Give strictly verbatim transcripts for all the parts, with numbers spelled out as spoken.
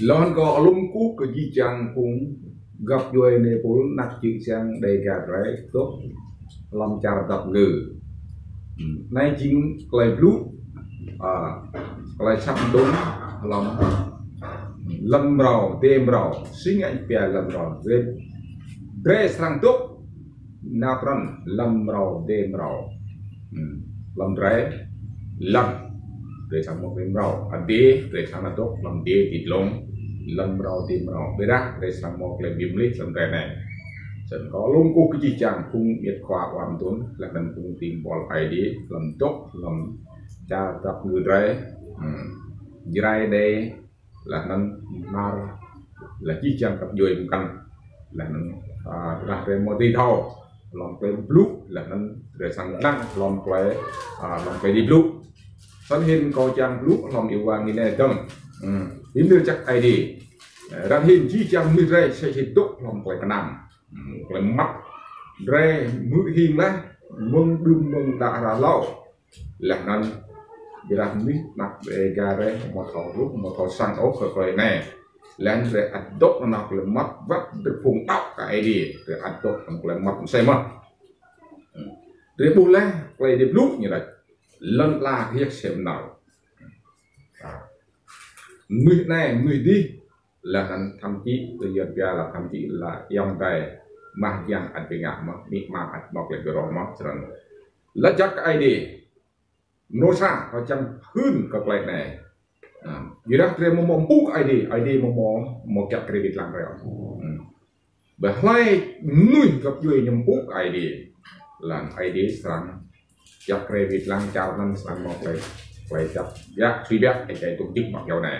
Lŏ hŏng kơ alum kŭ kơ jih jang phung găp djuê anei pul anak čư̆ čhiăng Dega drei dôk hlăm čar dap ngư. Hmm. Anei jing klei blŭ, ah, klei săp dŭng hlăm lăn mrâo, dê mrâo, si ngă pia lăn mrâo. Drei, drei srăng dôk nao trăn lăn mrâo, dê mrâo. Hmm. Hlăm drei lăn, drei srăng mâo klei mrâo. Adê, drei srăng nao dôk hlăm dê ti dlông, lăn mrâo, dê mrâo. Ƀiădah drei srăng mâo klei bi mlih hlăm drei anei. Snăn kâo alum kŭ kơ jih jang phung miêt khua ƀuôn tŭn, leh anăn phung dĭng buăl Aê Diê, hlăm dôk, hlăm čar dap ngư drei. Hmm. Jrai Dê, leh anăn Hmar, leh jih jang găp djuê mkăn. Leh anăn, ah, leh drei mâo dưi thâo hlăm klei blŭ, leh anăn drei srăng dlăng hlăm klei, ah, hlăm klei dưi blŭ. Snăn hĭn kâo čiăng blŭ hlăm êwa ngĭn anei dơ̆ng. Hmm. Hĭn drei jăk Aê Diê. Arăng hĭn jih jang mnuih drei sĭt sĭt dôk hlăm klei knang. Hmm. Klei mmăt drei hmư̆ hing leh, mơ̆ng đưm mơ̆ng đă hră hlâo. Leh anăn, ƀiădah mnuih anak Dega drei amâo thâo rup, amâo thâo săng ôh kơ klei anei. Leh anăn drei ăt dôk nanao klei mmăt wăt drei phung đăo kơ Aê Diê, drei ăt dôk nanao klei mmăt msĕ mơh. Drei ƀuh leh klei Aê Diê blŭ ñu lač: Lăn ala hiêk sem nao. Ah. Mnuih anei, mnuih dih, leh anăn thậm chí, tơ yơh pia leh thậm chí leh ayŏng adei, mah jiăng ăt bi ngă mơh, amĭ ama ăt mâo klei bi roh mơh, snăn. Lač jăk kơ Aê Diê. Mrô sa, kâo čiăng hưn kơ klei anei. Ah, ƀiădah drei amâo mâo mpŭ kơ Aê Diê, Aê Diê amâo mâo, amâo kiă kriê wĭt lăng drei ôh. Hmm. Ƀiădah hlei mnuih găp djuê ñu mpŭ kơ Aê Diê, leh anăn Aê Diê srăng kiă kriê wĭt lăng čar anăn srăng mâo klei, klei jăk, ƀiă, sui ƀiă, êjai dôk jih mă kyâo anei.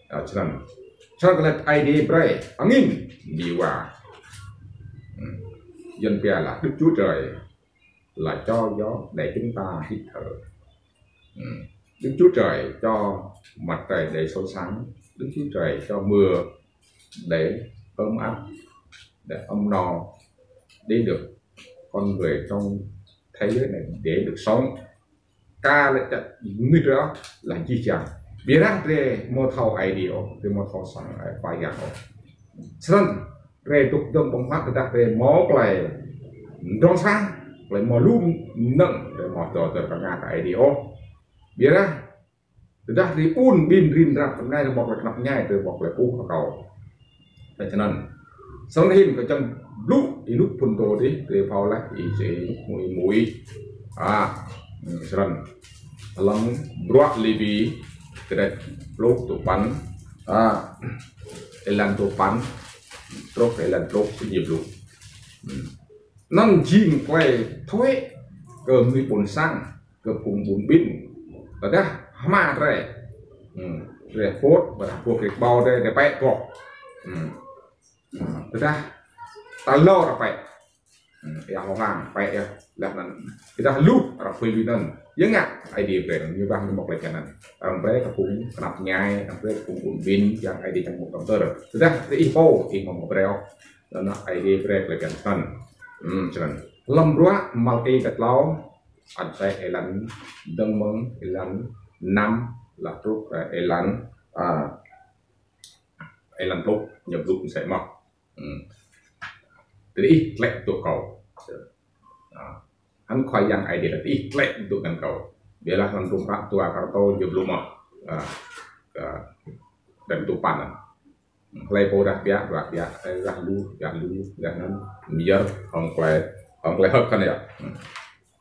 Ah, snăn. Snăn klei Aê Diê brei, angĭn, êwa. Hmm. Yơh pia leh Đức Chúa Trời là cho gió để chúng ta hít thở. Ừ. Đức Chúa Trời cho mặt trời để soi sáng. Đức Chúa Trời cho mưa để ấm áp, để ấm no, để được con người trong thế giới này để được sống. Ka lĕ čăt mnuih drei ôh, leh jih jang. Ƀiădah drei amâo thâo Aê Diê ôh, drei amâo thâo sang Khua Yang ôh. Snăn, drei dôk dơ̆ng ƀơ̆ng huă tơdah drei mâo klei mdrŏng sah, klei mâo lu mnơ̆ng, drei amâo dôk dơ̆ng kơ Aê Diê ôh. Ƀiădah, tơdah drei ƀun ƀin rin rap, tơdah drei mâo klei knap mñai, drei mâo klei ƀuh akâo. Leh snăn. Snăn hĭn kâo čiăng blŭ ênuk phŭn dô dih, drei thâo leh, ênuk mui mui. Ah, hmm, snăn. Hlăm bruă Lêwi, kdrêč pluh dua păn, ah, êlan dua păn, truh êlan pluh, si ñu blŭ. Hmm. Anăn jing klei thuê kơ mnuih ƀuôn sang, kơ phung ƀun ƀin. Tơdah hma drei. Hmm. Drei pôt, ƀiădah pô krĭk ƀâo drei, drei pĕ boh. Hmm. Hmm. Tơdah tal êlâo arăng pĕ. Hmm. Êa hŏng hlang, pĕ êa. Leh anăn. Tơdah luh, arăng pui lui anăn. Ya ngă, Aê Diê brei, ñu ƀuh ñu mâo klei anăn. Arăng brei kơ phung knap mñai, arăng brei kơ phung ƀun ƀin, yang Aê Diê čiăng mâo tơdah. Tơdah, tơdah ih pô, ih amâo brei ôh. Anăn Aê Diê brei klei anăn. Hmm, snăn. Hlăm bruă Malaki kdrêč tlâo, ăt êlan dơ̆ng mơ̆ng êlan năm, leh truh, eh, êlan, ah, êlan pluh, ñu blŭ msĕ mơh. Hmm. Tơdah ih tlĕ tŭ kâo. Ah. Hŏng Khua Yang Aê Diê lač ih tlĕ tŭ ngăn kâo. Ƀiădah hlăm hdruôm hră dua Kôrantô ñu blŭ mơh. Ah. Kơ, kdrêč dua păn. Hlei pô dah ƀiă, dah ƀiă, dah lu, dah lu, dah anăn, myơr, hŏng klei, hŏng klei hơ̆k kăn yơh. Hmm.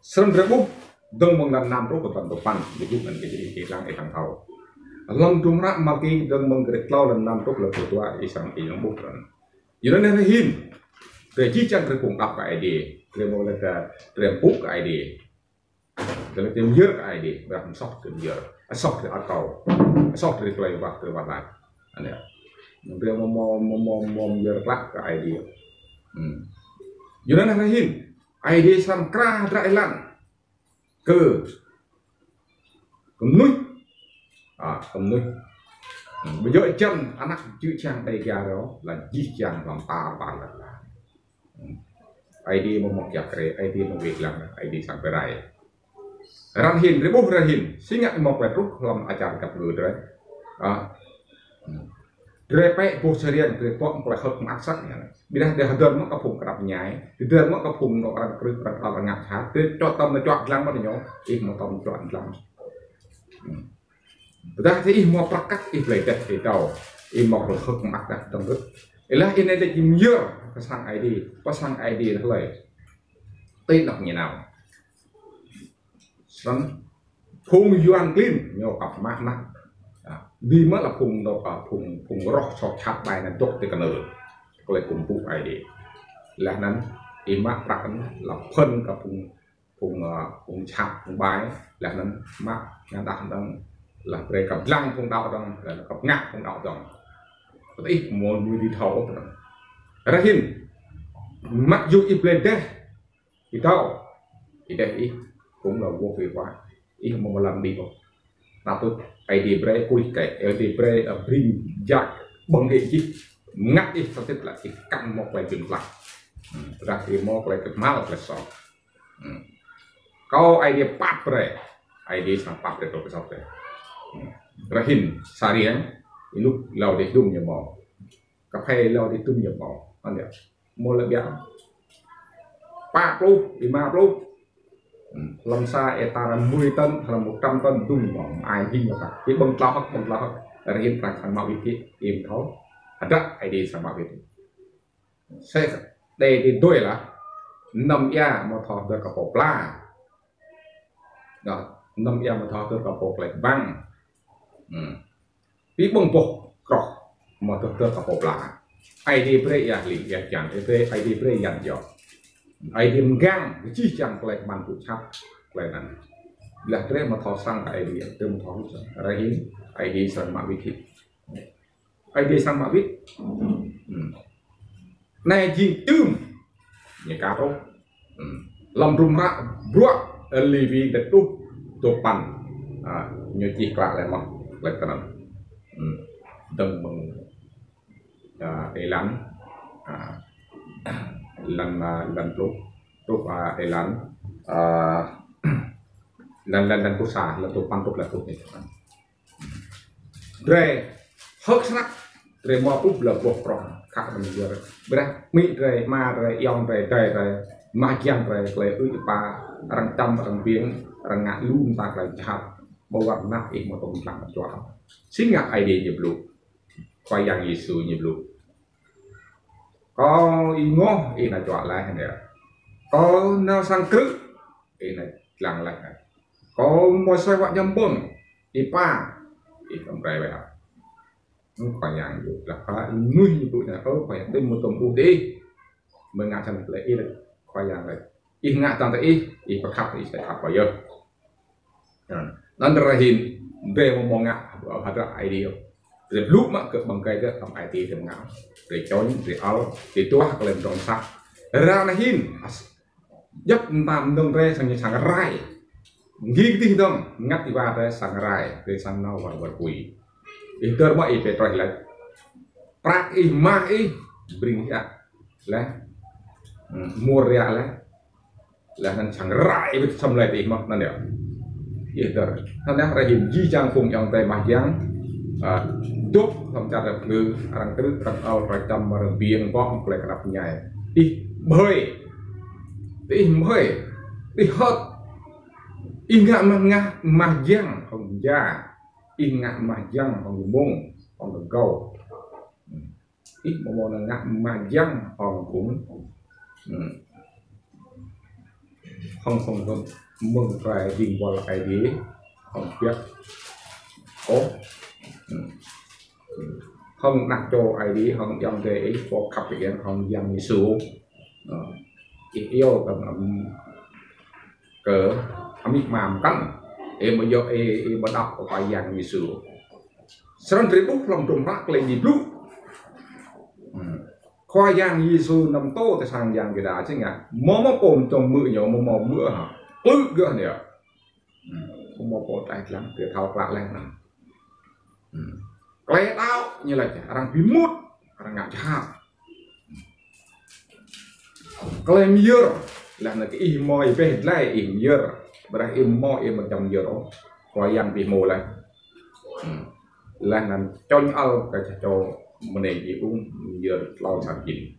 Snăn drei ƀuh, dơ̆ng mơ̆ng êlan năm truh kơ êlan dua păn, ih ƀuh anăn kơ jih ih lăng ih thâo. Hlăm hdruôm hră Malaki dơ̆ng mơ̆ng kdrêč tlâo êlan năm truh êlan dua păn, ih srăng ih lăng ƀuh anăn. Yua anăn hĭn, drei jih jang drei phung đăo kơ Aê Diê, drei mâo leh kơ, drei mpŭ kơ Aê Diê. Tơdah drei myơr kơ Aê Diê, ƀiădah soh drei myơr, soh drei akâo, soh drei klei wah drei wah lač. Anei. Drei amâo, amâo, amâo, amâo myơr klă kơ Aê Diê. Hmm. Yua anăn hĭn, Aê Diê srăng mkra hdră êlan kơ, kơ mnuih. Ah, kơ mnuih. Hmm. Ƀiădah jing anak čư̆ čhiăng Dega drei, leh jih jang hlăm tar ƀar lăn ala. Aê Diê amâo mâo kiă kriê, Aê Diê amâo wĭt lăng, Aê Diê srăng bi rai. Arăng hĭn, drei ƀuh arăng hĭn, si ngă amâo klei truh hlăm ačar găp djuê drei. Ah, Drei pĕ boh čhriăng, drei tuôm klei hơ̆k mơak snăk ñu. Ƀiădah drei hdơr mơ̆ng kơ phung knap mñai, drei hdơr mơ̆ng kơ phung anôk arăng krư̆, arăng đăo, arăng ngă jhat, drei čuă tăm čuă dlăng mơ̆ng ñu, ih amâo tăm čuă dlăng. Hmm. Ƀiădah ti ih mâo prăk kăk, ih blei deh, ih dâo, ih mâo klei hơ̆k mơak dah dơ̆ng rơ̆k. Êlah ih anei lĕ jing myơr kơ sang Aê Diê, kơ sang Aê Diê hlei. Ti anôk ñu nao. Snăn phung Yuăn klin ñu kăp mă mă. À, bi mă lĕ phung dôk, à, phung, phung roh soh jhat ƀai anăn dôk ti knưl. Klei kkuh mpŭ Aê Diê. Leh anăn ih mă prăk anăn lĕ phŭn kơ phung, phung, à, phung jhat, phung ƀai. Leh anăn mă ngăn dah dơ̆ng lĕ brei kăp dlăng phung đăo dơ̆ng, leh anăn kăp ngă phung đăo dơ̆ng. Kơ ih mâo mui di thâo dơ̆ng. Rơhĭn. Mă yua ih blei deh. Ih dâo, ih deh ih, kkuh lŏ wơ̆t ih wa, ih amâo mâo lăn đĭ ôh. Năp tŭ Aê Diê brei kuih kĕ, Aê Diê brei, ơ, bring jak ƀơ̆ng ih jih, mngăt ih sơsĭt lĕ ih kăn mâo klei bi mtlaih. Hmm, ƀiădah ih mâo klei kmhal klei soh. Hmm. Kâo Aê Diê pap brei, Aê Diê srăng pap brei kơ kơ soh brei. Hmm. Rơhĭn, sa riêng, ênuk lâo dih dŭm ñu mâo. Kphê lâo dih dŭm ñu mâo. Anăn yơh. Mâo lĕ ƀiă. Pă pluh, êma pluh. Hmm, hlăm sa hecta mười tấn, hlăm một trăm tấn dŭm mâo. Ai hĭn ñu kăk. Ti ƀơ̆ng tlâo hơ̆k, ƀơ̆ng tlâo hơ̆k. Rơhĭn prăk srăng mă wĭt kĕ, ih thâo. Hdră Aê Diê srăng mă wĭt. Sĕ đei ti dui lah. Năm ia amâo thâo hdơr kơ pô pla. Nă, năm ia amâo thâo hdơr kơ pô klei kbăng. Hmm. Bi ƀơ̆ng boh kroh amâo thâo hdơr kơ pô pla. Aê Diê brei ia hli, ia hjan, Aê Diê brei, Aê Diê brei yan yŏ. Aê Diê mgang, jih jang klei kman tŭ čăp, klei anăn. Leh drei amâo thâo săng kơ Aê Diê, drei amâo thâo săng. Rơhĭn, Aê Diê srăng mă wĭt kĕ. Aê Diê srăng mă wĭt. Hmm. Anei jing tưm. Ñu ka truh. Hmm. Hlăm hdruôm hră bruă Lêwi dua pluh dua păn. À, ñu čih klă leh mơh, klei anăn. Hmm. Dơ̆ng mơ̆ng, à, êlan. À, êlan, à, êlan pluh. Truh, à, êlan. À, êlan, êlan, êlan pluh sa, êlan dua păn truh êlan pluh. Drei hơ̆k snăk, drei mâo pluh leh boh kroh, khă drei myơr. Ƀiădah amĭ drei, ama drei, ayŏng drei, adei drei, mah jiăng drei, klei ư̆ êpa, arăng čăm, arăng biêng, arăng ngă lu mta klei jhat, ƀuh wăt anăn ih amâo tuôm dlăng čuă. Si ngă Aê Diê ñu blŭ, Khua Yang Yêsu ñu blŭ. Kâo ênguh ih nao čuă leh anei. Kâo nao sang krư̆ ih nao dlăng leh. Kâo mâo asei wă ñăm ƀơ̆ng, êpa ih kăm brei wĕ. Khua Yang yơh, leh kơ mnuih ñu blŭ anăn, ơ, Khua Yang, ti amâo tuôm ƀuh dih. Mơ̆ng ngă čăn klei ih, Khua Yang leh. Ih ngă tăn ti ih, ih pơkhăp ih sĕ khăp kâo yơh. Anăn rơhĭn, drei amâo mâo ngă hdră Aê Diê. Drei blŭ mă kơ ƀăng êgei drei hlăm ai tiê drei ngă. Drei čŏng, drei ăl, drei duah klei mdrŏng sah. Ară anei hĭn, as-, djăp mta mnơ̆ng drei srăng, srăng rai. Ngi kdih dơ̆ng, mngăt êwa drei srăng rai, drei srăng nao war war pui. Ih hdơr mơ̆ ih Pêtrôs lač. Prăk ih, mah ih, bring ih. Leh. Hmm, mur ih leh. Leh anăn srăng rai wĭt sem leh ti ih mơh anăn yơh. Ih hdơr. Anăn yơh, rơhĭn jih jang phung ayŏng adei mah jiăng. À, dôk hlăm čar rep ngư, arăng krư̆, arăng ăl, arăng čăm, arăng biêng, boh klei knap mñai. Ih bhơi. Ih bhơi. Ih hơ̆t. Ih ngă mah, ngă mah jiăng hŏng ja. Ih ngă mah jiăng hŏng mông, hŏng găo. Ih amâo mâo năng ngă mah jiăng hŏng phung. Hmm. Hŏng, hŏng, hŏng mơ̆ng klei dĭng buăl Aê Diê, hŏng biăk. Ôh. Hmm. Hŏng anak čô Aê Diê, hŏng ayŏng adei ih, pô khăp ih, hŏng Yang Yêsu. Ơ. Ih iêu kơ, ưm, kơ amĭ ama mkăn. Ih amâo djŏ ih, ih amâo đăo kơ Khua Yang Yêsu. Snăn drei ƀuh hlăm hdruôm hră klei ñu blŭ. Hmm. Khua Yang Yêsu nao mtô ti sang yang Yuđa si ngă. Amâo mâo pô mčŏng mơ̆ ñu, amâo mâo mơ̆ hă. Klư̆ gơ̆ anei. Hmm. Amâo mâo pô tlaih dlăng, drei thâo klă leh anăn. Hmm. Klei đăo ñu lač, arăng bi mŭt, arăng ngă jhat. Klei myơr, leh anăn kơ ih mâo êbeh dlai ih myơr, ƀiădah ih mâo ih amâo djŏ myơr ôh, Khua Yang bi hmô leh. Hmm. Leh anăn čŏng ăl kơ čô Mnê jih ung, myơr tlâo sang jin.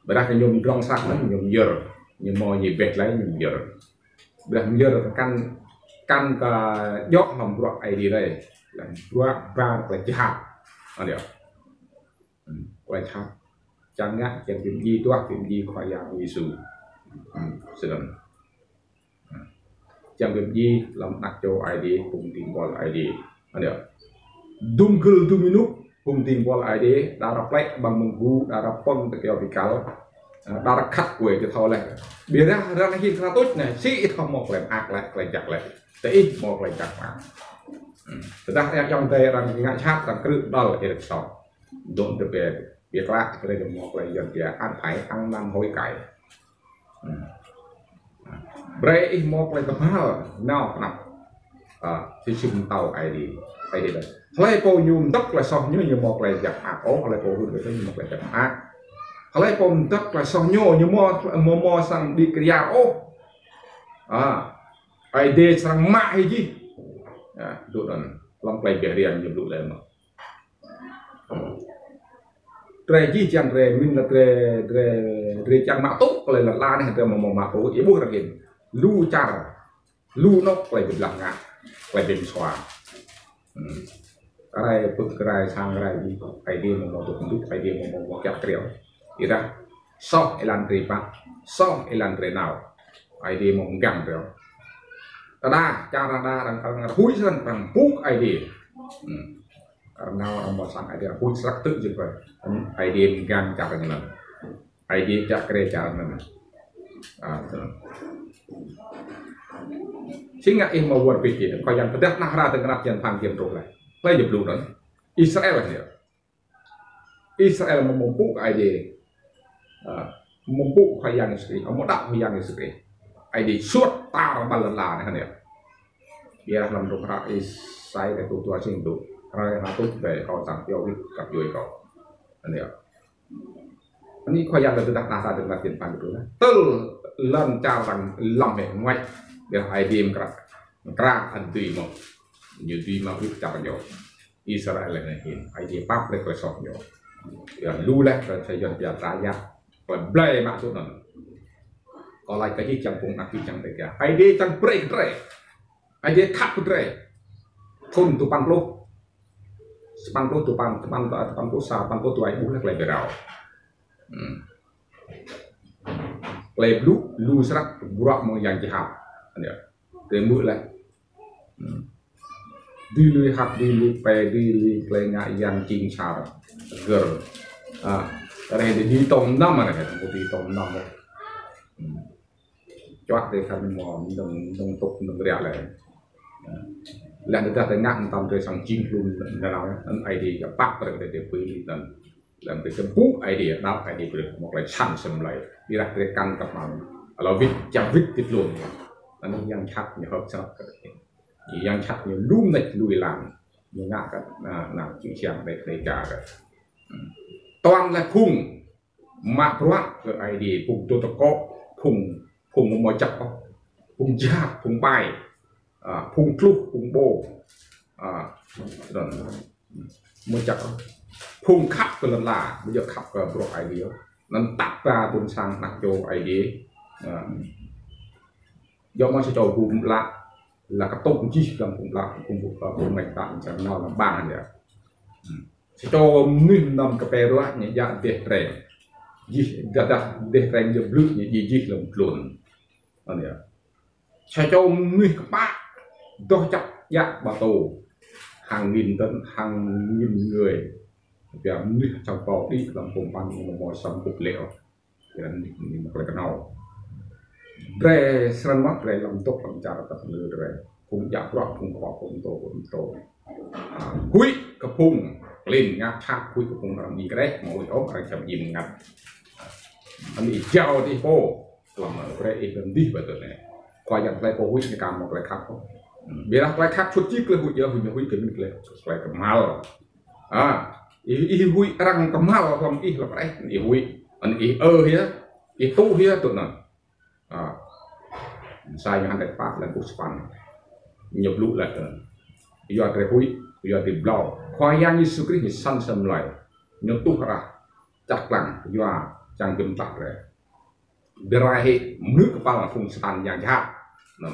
Ƀiădah kơ ñu mdrŏng sah leh, ñu myơr. Ñu mâo ñu ƀeh leh, ñu myơr. Ƀiădah myơr kăn, kăn kơ djŏ hlăm bruă Aê Diê leh. Leh bruă ba klei jhat. Anei. Hmm, klei jhat. Čiăng ngă, čiăng bi mdjiê, duah bi mdjiê Khua Yang Yêsu. Hmm, snăn. Čiăng bi mdjiê hlăm anak čô Aê Diê, phung dĭng buăl Aê Diê. Anei. Dŭm gưl dŭm ênuk, phung dĭng buăl Aê Diê, đa arăng plĕ ƀăng mơ̆ng gu, đa arăng pơ̆ng ti kyâo bi kal, đa arăng khăt kuê ti thâo leh. Ƀiădah arăng hĭn knhal tuč anei, si ih thâo mâo klei mơak leh, klei jăk leh. Ti ih mâo klei jăk mơak. Hmm. Tơdah arăng ayŏng adei arăng ngă jhat, arăng krư̆ đăl ih soh. Dôk ti bi, bi klă, brei mâo klei yuăn pia ăn phải ăn năn hối cải. Hmm. Brei ih mâo klei kmhal, nao knap. A, si sĭt mtao Aê Diê. Aê Diê lač. Hlei pô ñu mdăp klei soh ñu, ñu mâo klei jăk mơak ôh, hlei pô hưn kơ ñu mâo klei jăk mơak. Hlei pô mdăp klei soh ñu, ñu mâo, mâo, mâo sang đĭ kyar ôh. A, Aê Diê srăng mă hĕ jih. A, dôk anăn, hlăm klei bi hriêng ñu blŭ leh mơh. Drei jih jang drei, mĭn lač drei, drei, drei čiăng mă tŭ klei lăn ala anei, drei amâo mâo mă tŭ, ih ƀuh arăng hĭn. Lu čar, lu anôk klei bi blah ngă, klei bi msua. Hmm. Rai pưk rai sang rai jih, Aê Diê amâo mâo dôk mbĭt, Aê Diê amâo mâo kiă kriê. Ƀiădah soh êlan drei pă, soh êlan drei nao. Aê Diê amâo mgang drei. Tơdah čar đa arăng, arăng huĭ snăn, arăng mpŭ Aê Diê. Hmm. Arăng nao arăng mâo sang Aê Diê, arăng huĭ snăk tŭ jih pơ. Aê Diê mgang čar arăng anăn. Aê Diê kiă kriê čar arăng anăn. A, snăn. Si ngă ih mâo wơr bĭt ih, Khua Yang tơdah nao hră dơ̆ng rah jăn phang jăn truh leh. Hlei ñu blŭ anăn. Israel leh ñu. Israel amâo mpŭ Aê Diê. A, amâo mpŭ Khua Yang Yêsu Krist, amâo đăo Khua Yang Yêsu Krist. Aê Diê suôt tar ƀar lăn ala anei hŏng ñu. Ƀiădah hlăm hdruôm hră Êsai kdrêč dua sĭt dôk. Hră hơtuč ƀai kâo čiăng pioh wĭt kăp djuê kâo. Anei. Anei Khua Yang lač tơdah nao hră dơ̆ng rah jăn phang jăn truh leh. Tơl lăn čar arăng lăm hĕ nguač. Ƀiădah Aê Diê mkra. Mkra ăt dưi mơh. Ñu dưi mă wĭt čar ñu. Israel anei hĭn, Aê Diê pap brei klei soh ñu. Ƀiădah lu leh klei sa yuăn pia tră yak. Klei blei mă tŭ anăn. Kâo lač kơ jih jang phung anak jih jang drei kiă. Aê Diê čiăng brei kơ drei. Aê Diê khăp kơ drei. Thŭn dua păn pluh. Sa păn pluh dua, păn, sa păn pluh dua, ih ƀuh leh klei bi rao. Hmm. Klei blŭ, lu snăk, bruă mơ̆ng yang jhat. Anei. Drei mơ̆ leh. Hmm. Dưi lui hăt, dưi lui pe, dưi lui klei ngă yang jing čar. Gơ̆r. A, arăng dưi tŏng năm anei, dưi tŏng năm anei. Hmm. Čuă drei khăn mâo, mdơ̆ng, mdơ̆ng tŭk, mdơ̆ng riă leh. Leh tơdah drei ngă mtam drei srăng jing hlŭn nanao, anăn Aê Diê pap brei drei pui anăn. Leh drei mpŭ Aê Diê, đăo Aê Diê brei mâo klei săn sem lei. Ƀiădah drei kăn kăp mă. Ala wĭt, čiăng wĭt ti tluôn. Anăn yang jhat ñu hơ̆k srăp kơ drei. Yang jhat ñu lu mnêč lu êlan. Ñu ngă kơ, na, na, čih siam drei, drei čar. Hmm. Toàn là phung mă bruă kơ Aê Diê, phung dôk tơkŏ, phung, phung amâo mâo jăk ôh, phung jhat, phung ƀai, a, phung tluh, phung ƀô, a, snăn, amâo jăk ôh. Phung khăp kơ lăn ala, amâo djŏ khăp kơ bruă Aê Diê ôh. Anăn tăp ba ƀuôn sang anak čô Aê Diê, a, djŏ mâo sa čô gŭ mlă, leh ktuôm jih hlăm phung mlă, phung, phung, phung mlă ta čar nao hlăm ƀăng anei. Hmm. Sa čô mnuih mnăm kơ pei ruă ñu djă deh treng. Jih, tơdah deh treng ñu blư̆ ñu djiê jih hlăm tluôn. Anei. Sa čô mnuih kpă doh čăp djă ba tô. Hàng nghìn tấn, hàng nghìn người. Pia mnuih čăm pô đĭ hlăm pum păn ñu amâo mâo sa mkŭp leh ôh. Ƀiădah anei, anei mâo klei knhâo. Drei snăn mơh, drei hlăm dôk hlăm čar tăp nư drei. Phung djă bruă, phung khua, phung mtô, phung mtô. A, huĭ kơ phung klin ngă jhat, huĭ kơ phung arăng bi kreh, amâo huĭ ôh, arăng čăm jing ngă. A, anei jao dih pô, hlăm drei ih ƀuh dih ƀiădah anei. Khua Yang klei pô huĭ ñu ka mâo klei khăp ôh. Ƀiădah klei khăp suôt jih klei huĭ, ya, huĭ ñu huĭ kơ mĭn klei, klei kmhal. A, ih, ih huĭ arăng kmhal hlăm ih hlăm areh, ih huĭ. Anăn ih ơ hia, ih tŭ hia tŭ anăn. A, Êsai ñu hăn dêč pă leh ƀuh sa păn. Ñu blŭ leh anăn. Yua drei huĭ, yua drei blâo. Khua Yang Yêsu Krist ñu săn sem lei. Ñu tuh arah čăt klang, yua čiăng gĭm tah drei. Bi rai hĕ mnuih kpal phung Satan yang jhat. Anăn.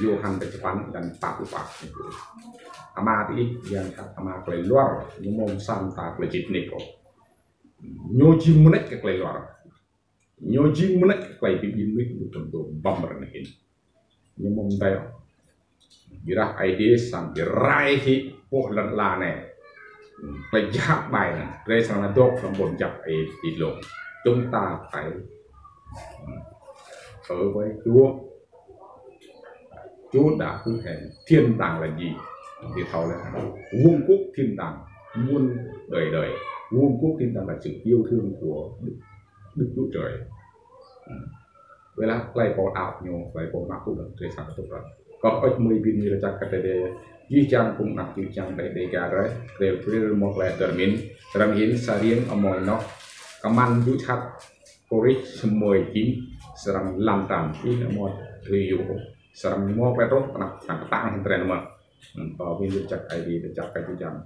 Yôhan kdrêč păn êlan pă pluh pă. Ama diih yang jhat, ama klei luar, ñu mâo msĕ mta klei čĭt nik ôh. Ñu jing mnêč kơ klei luar. Ñu jing mnêč kơ klei bi mĭn mnuih, ñu tuôm tuôm băm rơnê hin. Ñu mâo mdei ôh. Ƀiădah Aê Diê srăng bi rai hĕ pô lăn ala anei. Klei jhat ƀai anăn, drei srăng dôk hlăm ƀuôn jăk Aê Diê dlông. Chúng ta phải, ừ, ở với Chúa. Chúa đã hứa hẹn thiên đàng là gì? Thì thâu leh, vương quốc thiên đàng muôn đời đời. Vương quốc thiên đàng là sự yêu thương của Đức, Đức Chúa Trời. Wela klei pô đăo ñu, klei pô mă tŭ leh drei srăng tŭ leh. Kâo ăt mui bi ni lač kơ drei, jih jang phung anak čô čiăng drei Dega drei, drei brei mâo klei dơr mĭn, srăng hĭn sa riêng amâo ênoh, kman jŭ jhat, kôrih samôi jing, srăng lăn tan, ih amâo thâo yŭ, srăng mâo klei truh, anak srăng ktang hĭn drei mơh. Kâo bi ni lač Aê Diê, lač kơ jih jang.